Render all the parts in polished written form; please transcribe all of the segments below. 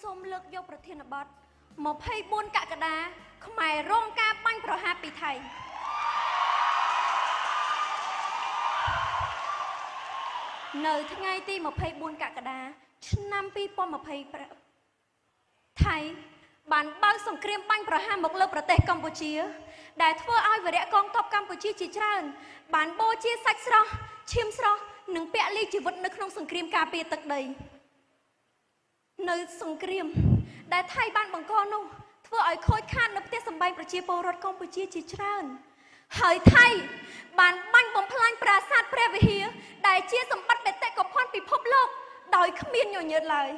សូមលើកយកប្រធានបទ24កក្កដាខ្មែររងការបាញ់ប្រហារពីថៃនៅថ្ងៃទី24កក្កដាឆ្នាំ2025ថៃបានបើកសង្គ្រាមបាញ់ប្រហារមកលើប្រទេសកម្ពុជាដែលធ្វើឲ្យវីរៈកងទ័ពកម្ពុជាជាច្រើនបានបូជាសាច់ស្រស់ឈាមស្រស់និងពលីជីវិតនៅក្នុងសង្គ្រាមការពារទឹកដីនៅសង្គ្រាមដែលថៃបានបង្កនោះធ្វើឲ្យខូចខាតនៅផ្ទះសម្បែងប្រជាពលរដ្ឋកម្ពុជាជាច្រើនហើយថៃបានបាញ់បំផ្លាញប្រាសាទព្រះវិហារដែលជាសម្បត្តិបេតិកភណ្ឌពិភពលោកដោយគ្មានញញើតឡើយ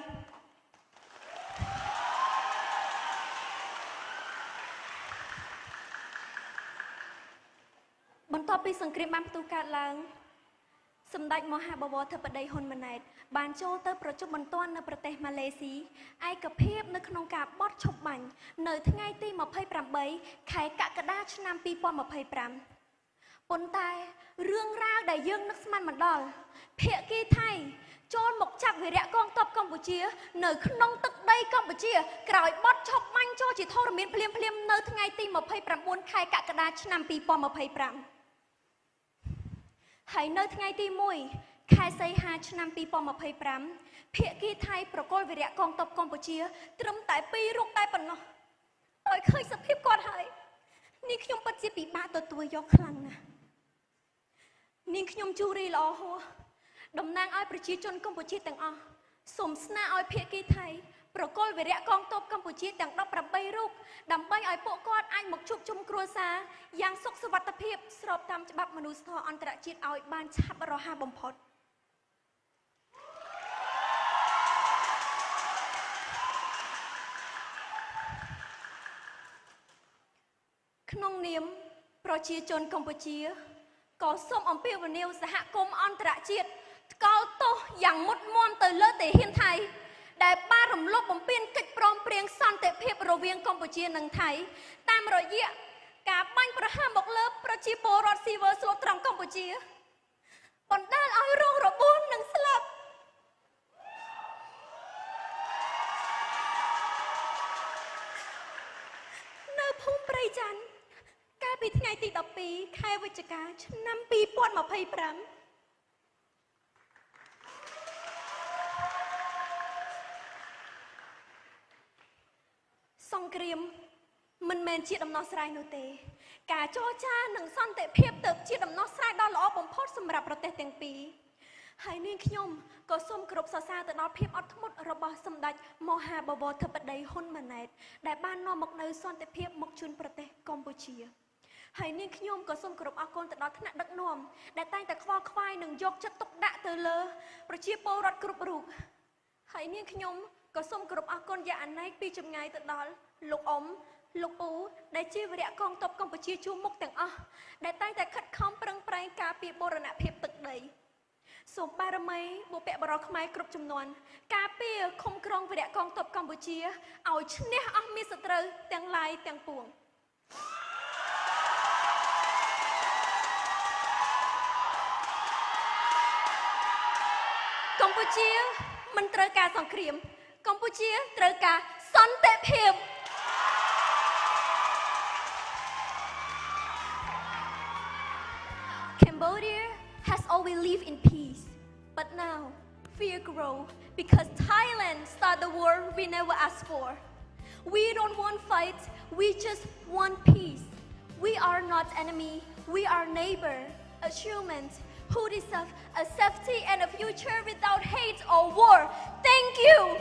បន្ទាប់ពីសង្គ្រាមបានផ្ទុះកើតឡើងសម្ដេចមហាបវរធិបតីហ៊ុនម៉ាណែតបានចូលទៅប្រជុំបន្ទាន់នៅប្រទេសម៉ាឡេស៊ីឯកភាពនៅក្នុងការបត់ឈប់បាញ់នៅថ្ងៃទី28ខែកក្កដាឆ្នាំ2025ប៉ុន្តែរឿងរ៉ាវដែលយើងនឹកស្មានមិនដល់ភាគីថៃចូលមកចាប់វីរៈកងទ័ពកម្ពុជានៅក្នុងទឹកដីកម្ពុជាក្រោយបត់ឈប់បាញ់ចូលជាធរមានភ្លាមៗនៅថ្ងៃទី29ខែកក្កដាឆ្នាំ2025ហើយនៅថ្ងៃទី1ខែសីហាឆ្នាំ2025ភាគីថៃប្រគល់វីរៈកងទ័ពកម្ពុជាត្រឹមតែ2រូបតែប៉ុណ្ណោះដោយឃើញសភាពគាត់ហើយនាងខ្ញុំពិតជាពិបាកទទួលយកខ្លាំងណាស់នាងខ្ញុំជូរីល្អហួរតំណាងឲ្យប្រជាជនកម្ពុជាទាំងអស់សូមស្នើឲ្យភាគីថៃប្រគល់វីរៈកងទ័ពកម្ពុជាទាំង18រូបដើម្បីឲ្យពួកគាត់អាចមកជួបជុំគ្រួសារយ៉ាងសុខសុវត្ថិភាពស្របតាមច្បាប់មនុស្សធម៌អន្តរជាតិឲ្យបានឆាប់រហ័សបំផុតក្នុងនាមប្រជាជនកម្ពុជាក៏សូមអំពាវនាវសហគមន៍អន្តរជាតិថ្កោលទោសយ៉ាងមុតមមទៅលើទាហានថៃដែលបានរំលោភបំពានកិច្ចព្រមព្រៀងសន្តិភាពរវាងកម្ពុជានិងថៃតាមរយៈការបាញ់ប្រហារមកលើប្រជាពលរដ្ឋស៊ីវិលស្លូតត្រង់កម្ពុជាបណ្ដាលឲ្យរងរបួសនិងស្លាប់នៅភូមិព្រៃច័ន្ទកាលពីថ្ងៃទី12ខែវិច្ឆិកាឆ្នាំ2025សង្គ្រាមមិនមែនជាដំណោះស្រាយនោះទេការចរចានិងសន្តិភាពទើបជាដំណោះស្រាយដ៏ល្អបំផុតសម្រាប់ប្រទេសទាំងពីរហើយនាងខ្ញុំក៏សូមគោរពសរសើរទៅដល់ភាពអត់ធ្មត់របស់សម្ដេចមហាបវរធិបតីហ៊ុនម៉ាណែតដែលបាននាំមកនូវសន្តិភាពមកជូនប្រទេសកម្ពុជាហើយនាងខ្ញុំក៏សូមគោរពអរគុណទៅដល់ថ្នាក់ដឹកនាំដែលតែងតែខ្វល់ខ្វាយនិងយកចិត្តទុកដាក់ទៅលើប្រជាពលរដ្ឋគ្រប់រូបហើយនាងខ្ញុំក៏សូមគោរពអរគុណយ៉ាងអនេកពីចម្ងាយទៅដល់លោកអ៊ំលោកពូដែលជាវីរៈកងទ័ពកម្ពុជាជួរមុខទាំងអស់ដែលតែងតែខិតខំប្រឹងប្រែងការពារបូរណភាពទឹកដីសូមបារមីបុព្វបុរសខ្មែរគ្រប់ចំនួនការពារឃុំក្រងវីរៈកងទ័ពកម្ពុជាឲ្យឈ្នះអស់មានសត្រូវទាំងឡាយទាំងពួងកម្ពុជាមិនត្រូវការសង្គ្រាមកម្ពុជាត្រូវការសន្តិភាព Cambodia has always lived in peace, but now fear grows because Thailand started the war we never asked for. We don't want fight, we just want peace. We are not enemy, we are neighbor, a human who deserve a safety and a future without hate or war. Thank you.